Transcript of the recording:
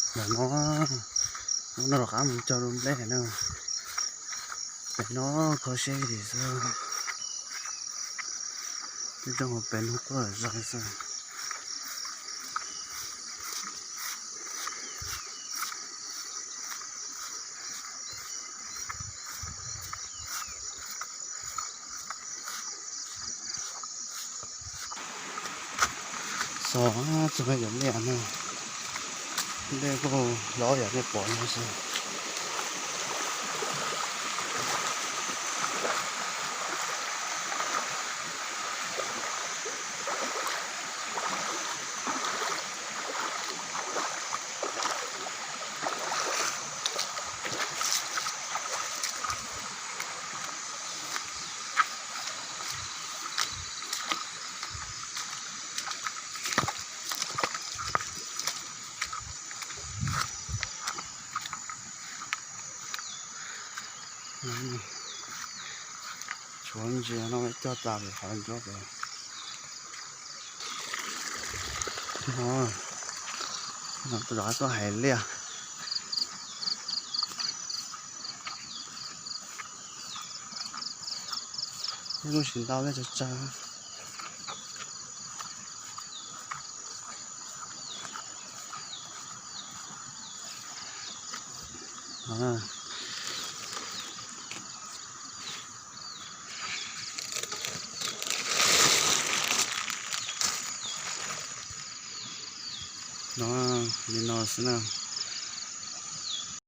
Ntawm no, hnub no rov qab mus cog dua nplej na. Pem no kho siab li xwb. Twb coj mus pem no quaj zog xwb. Xov txog yog liaj no, dej kuj hlob yam nej pom no xwb. Tshuav ntses no cog tas pem qhov ncauj pem. No, no rov qab tuaj hais liaj. Ib lub tsis ntau thiab, tsawg tsawg. No, li no xwb na.